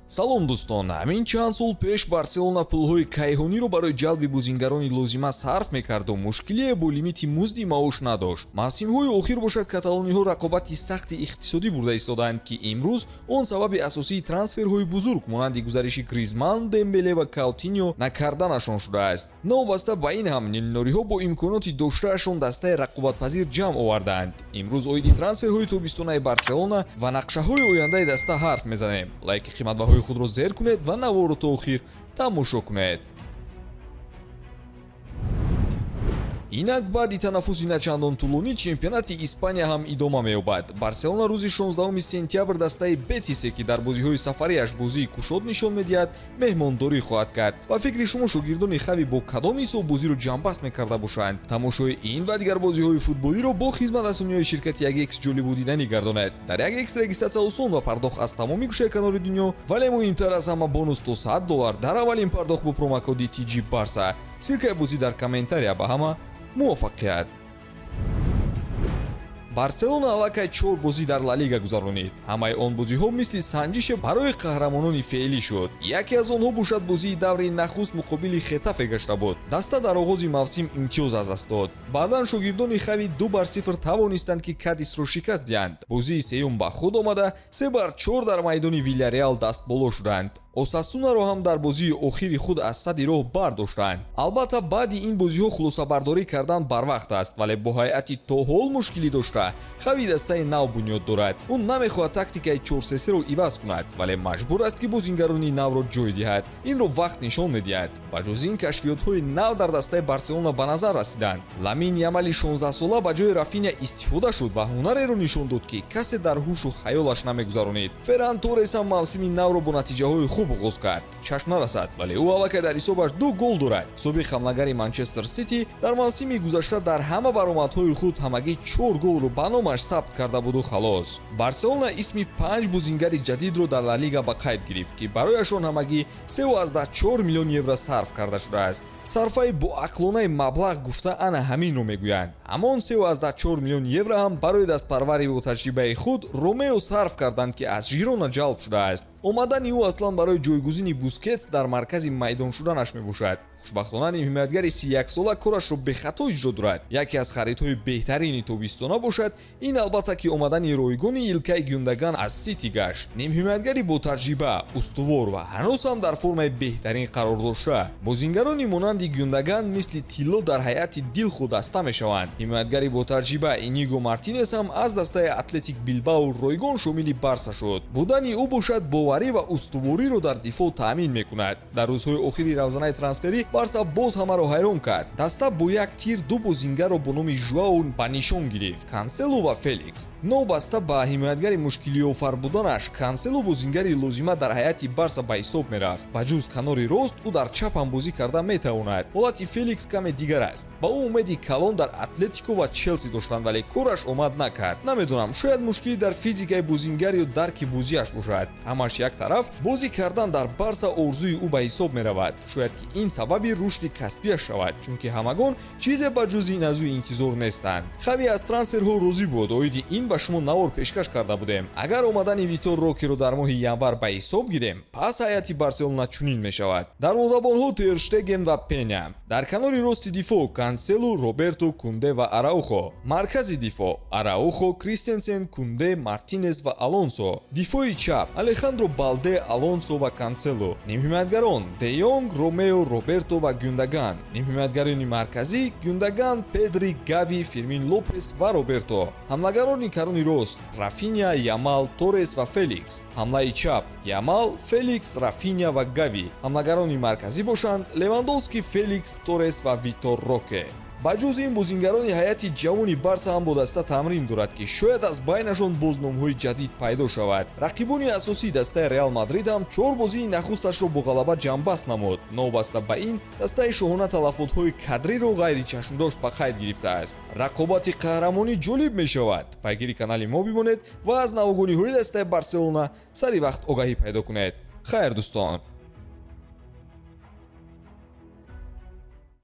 Салом, дӯстон! Ҳамин чанд сол пеш Барселона пулҳои кайҳониро барои ҷалби бозингарони лозима сарф мекарду мушкилие бо лимити музди маош надошт. Мавсимҳои охир бошад, каталониҳо рақобати сахти иқтисодӣ бурда истодаанд, ки имрӯз он сабаби асосии трансферҳои бузург монанди гузариши Гризман, Дембеле ва Каутиньо накарданашон шудааст. Новобаста ба ин ҳам, нилнориҳо бо имконоти доштаашон дастаи рақобатпазир ҷамъ овардаанд. Имрӯз оиди трансферҳои тобистонаи Барселона ва нақшаҳои ояндаи даста ҳарф мезанем. Лайки қиматбаҳои худро зер кунед ва наворро то охир тамошо кунед. Инак, баъди танаффуси начандон тӯлонӣ чемпионати Испания ҳам идома меёбад. Барселона рӯзи 16 сентябр дастаи Бетисе, ки дар бозиҳои сафариаш бозии кушод нишон медиҳад, меҳмондорӣ хоҳад кард. Ба фикри шумо, шогирдони Хави бо кадом ҳисоб бозиро ҷамъбаст мекарда бошанд? Тамошои ин ва дигар бозиҳои футболиро бо хизматрасониҳои ширкати 1X ҷолибу диданӣ гардонед. Дар 1X регистратсия осон ва пардохт аз тамоми гӯшаи канори дунё, вале муҳимтар аз ҳама, бонус то 100 доллар дар аввалин пардохт бо промокоди TG Барса. Ссылкаи бозӣ дар комментария. Ба ҳама муваффақият! Барселона аллакай чор бозӣ дар Ла Лига гузаронид. Ҳамаи он бозиҳо мисли санҷише барои қаҳрамонони феълӣ шуд. Яке аз онҳо бошад, бозии даври нахуст муқобили Хетафе гашта буд. Даста дар оғози мавсим имтиёз аз даст дод. Баъдан шогирдони Хави 2-0 тавонистанд, ки Кадисро шикаст диҳанд. Бозии сеюм ба худ омада, 3-4 дар майдони Вилляреал дастболо шуданд. Осасунаро ҳам дар бозии охири худ аз садди роҳ бардоштанд. Албатта, баъди ин бозиҳо хулосабардорӣ кардан барвақт аст, вале бо ҳайати то ҳол мушкилӣ дошта, Хави дастаи нав бунёд дорад. Ӯ намехоҳад тактикаи 4-3-3-ро иваз кунад, вале маҷбур аст, ки бозингарони навро ҷой диҳад. Инро вақт нишон медиҳад. Ба ҷуз ин, кашфиётҳои нав дар дастаи Барселона ба назар расиданд. Ламин Ямали 16-сола ба ҷои Рафиня истифода шуд ва ҳунареро нишон дод, ки касе дар ҳушу хаёлаш намегузаронид. Ферран Торрес ҳам мавсими навро бо натиҷаҳои хуб оғоз кард. Чашм нарасад, вале ӯ аллакай дар ҳисобаш ду гол дорад. Собиқ ҳамлагари Манчестер Сити дар мавсими гузашта дар ҳама баромадҳои худ ҳамагӣ чор голро ба номаш сабт карда буду халос. Барселона исми панҷ бозингари ҷадидро дар Ла Лига ба қайд гирифт, ки барояшон ҳамагӣ 3,4 миллион евро сарф карда шудааст. Сарфаи боақлонаи маблағ гуфта ана ҳаминро мегӯянд. Ҳамон 3,4 миллион евро ҳам барои дастпарвари бо таҷрибаи худ Ромео сарф карданд, ки аз Жирона ҷалб шудааст. Омадани ӯ аслан барои ҷойгузини Бускетс дар маркази майдон шуданаш мебошад. Хушбахтона, нимҳимоятгари 31-сола корашро бехато иҷро дорад. Яке аз харидҳои беҳтарини тобистона бошад, ин албатта ки омадани ройгони Илкай Гюндаган аз Сити гашт. Нимҳимоятгари ботаҷриба, устувор ва ҳанӯз ҳам дар формаи беҳтарин қарор дошта. Бозингарони монанди Гюндаган мисли тилло дар ҳайати дилхоҳ даста мешаванд. Ҳимоятгари ботаҷриба Иниго Мартинес ҳам аз дастаи Атлетик Билбао ройгон шомили Барса шуд. Будани ӯ бошад, боварӣ ва устувориро дар дифоъ таъмин мекунад. Дар рӯзҳои охири равзанаи трансферӣ Барса боз ҳамаро ҳайрон кард. Даста бо як тир ду бозингарро бо номи Жуао ба нишон гирифт: Канселу ва Феликс. Новобаста ба ҳимоятгари мушкилиофар буданаш, Канселу бозингари лозима дар ҳайати Барса ба ҳисоб мерафт. Ба ҷуз канори рост, ӯ дар чап ҳам бозӣ карда метавонад. Ҳолати Феликс каме дигар аст. Ба ӯ умеди калон дар Атлетико ва Челси доштанд, вале кораш омад накард. Намедонам, шояд мушкилӣ дар физикаи бозингар ё дарки бозиаш бошад. Ҳамаш як тараф, бозӣ кардан дар Барса орзуи ӯ ба ҳисоб меравад. Шояд ки ин сабаби рушди касбиаш шавад, чунки ҳамагон чизе ба ҷуз ин аз ӯ интизор нестанд. Хави аз трансферҳо розӣ буд. Оиди ин ба шумо навор пешкаш карда будем. Агар омадани Витор Рокеро дар моҳи январ ба ҳисоб гирем, пас ҳайати Барселона чунин мешавад: дарвозабонҳо Терштеген ва Пеня, дар канори рости дифоъ Канселу, Роберто, Кунде ва Араухо, маркази дифоъ Араухо, Кристенсен, Кунде, Мартинес ва Алонсо, дифои чап Алехандро Балде, Алонсо ва Канселу, нимҳимоятгарон Де Йонг, Ромео, Роберто ва Гюндаган, нимҳимоятгарони марказӣ Гюндаган, Педри, Гави, Фермин Лопес ва Роберто, ҳамлагарони карони рост Рафиня, Ямал, Торрес ва Феликс, ҳамлаи чап Ямал, Феликс, Рафиня ва Гави, ҳамлагарони марказӣ бошанд Левандовски, Феликс, Торрес ва Витор Роке. Ба ҷуз ин, бозингарони ҳайати ҷавони Барса ҳам бо даста тамрин дорад, ки шояд аз байнашон боз номҳои ҷадид пайдо шавад. Рақибони асосии дастаи Реал Мадрид ҳам чор бозии нахусташро бо ғалаба ҷамъбаст намуд. Новобаста ба ин, дастаи шоҳона талафотҳои кадриро ғайричашмдошт ба қайд гирифтааст. Рақобати қаҳрамонӣ ҷолиб мешавад. Пайгири канали мо бимонед ва аз навгониҳои дастаи Барселона сари вақт огаҳӣ пайдо кунед. Хайр, дӯстон.